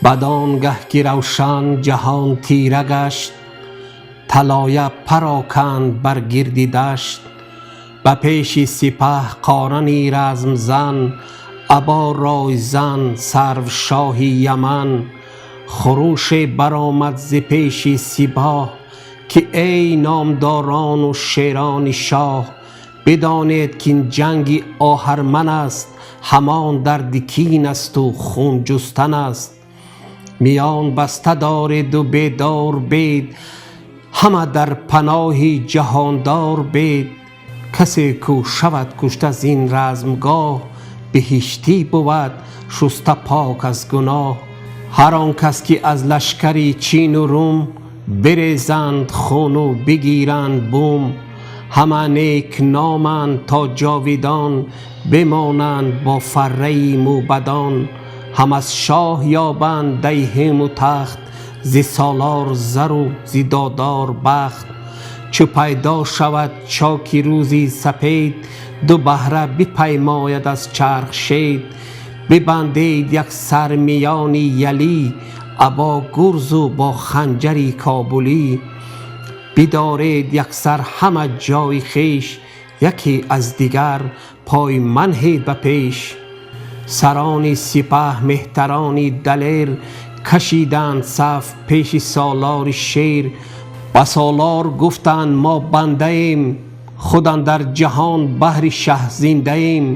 Бадон гаҳ ки равшан ҷаҳон тира гашт, талоя пароканд бар гирди дашт. Ба пеши сипаҳ Қорани размзан, або ройзан сарв шоҳи Яман. Хурӯше баромад зи пеши сипоҳ, ки эй номдорон ва шерони шоҳ, бидонед ки ин ҷанги оҳарман аст, ҳамон дарди кин аст ва хун ҷустан аст. Миён баста доред ва бедор бед, ҳама дар паноҳи ҷаҳондор бед. Касе ку шавад кушта зин размгоҳ, биҳиштӣ бувад шуста пок аз гуноҳ. Ҳар он кас ки аз лашкари Чину Рум, бирезанд хун ва бигиранд бум. Ҳама нек номанд то ҷовидон, бимонанд бо фарраи мӯбадон. Ҳам аз шоҳ ёбанд диҳим ва тахт, зи солор зару зи додор бахт. Чу пайдо шавад чоки рӯзи сапед, ду баҳра бипаймояд аз чарх шед. Бибандед як сар миёни ялӣ, або гурзу бо ханҷари кобулӣ. Бидоред як сар ҳама ҷои хеш, яке аз дигар пой манҳед ба пеш. Сарони сипаҳ меҳтарони далер, кашиданд саф пеши солори шер. Ба солор гуфтанд: мо бандаем, худ андар ҷаҳон баҳри шаҳ зиндаем.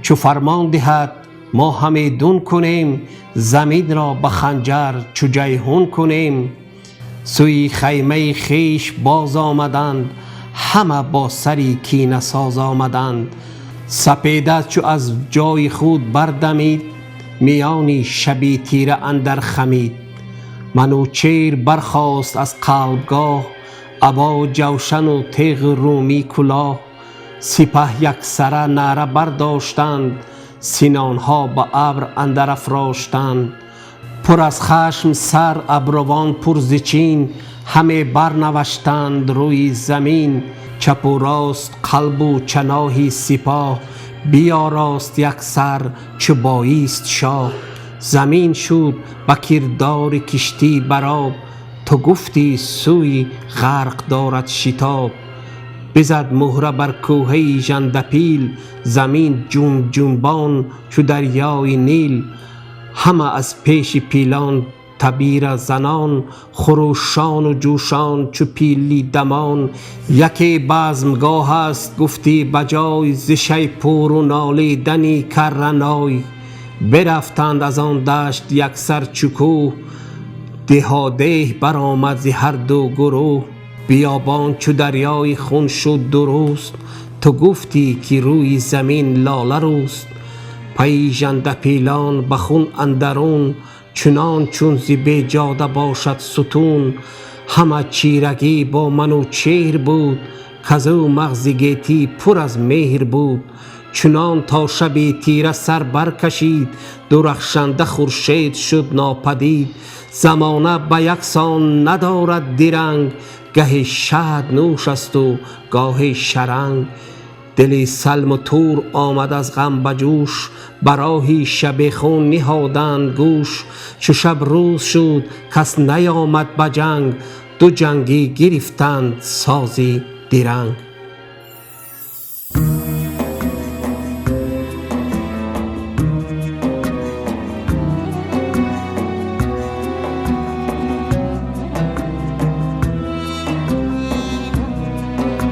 Чу фармон диҳад, мо ҳамедун кунем, заминро ба ханҷар чу Ҷайҳун кунем. Сӯи хаймаи хеш боз омаданд, ҳама бо сари кинасоз омаданд. Сапеда чу аз ҷои худ бардамид, миёни шаби тира андар хамид. Манучеҳр бархост аз қалбгоҳ, або ҷавшану теғу румӣ кулоҳ. Сипаҳ яксара наъра бардоштанд, синонҳо ба абр андар афроштанд. Пур аз хашм сар, абрувон пур зи чин, ҳаме барнавоштанд рӯи замин. Чапу рост қалбу чаноҳи сипоҳ, биёрост як сар чу боист шоҳ. Замин шуд ба кирдори киштӣ бароб, ту гуфтӣ сӯи ғарқ дорад шитоб. Бизад муҳра бар кӯҳаи Жандапил, замин ҷунб ҷунбон чу дарёи Нил. Ҳама аз пеши пилон табира занон, хурӯшону ҷӯшон чу пили дамон. Яке базмгоҳ аст, гуфтӣ, ба ҷой зи шайпуру нолидани карраной. Бирафтанд аз он дашт яксар чу кӯҳ, деҳодеҳ баромад зи ҳар ду гурӯҳ. Биёбон чу дарёи хун шуд дуруст, ту гуфтӣ ки рӯи замин лола рӯст. Пайи жандапилон ба хун андарун, чунон чун зи беҷода бошад сутун. Ҳама чирагӣ бо Манучеҳр буд, казу мағзи гетӣ пур аз меҳр буд. Чунон то шаби тира сар баркашид, дурахшанда хуршед шуд нопадид. Замона ба яксон надорад диранг, гаҳе шаҳд нӯш асту гоҳе шаранг. Дили Салму Тур омад аз ғам ба ҷӯш, ба роҳи шабехун ниҳоданд гӯш. Чу шаб рӯз шуд, кас наёмад ба ҷанг, ду ҷангӣ гирифтанд сози диранг.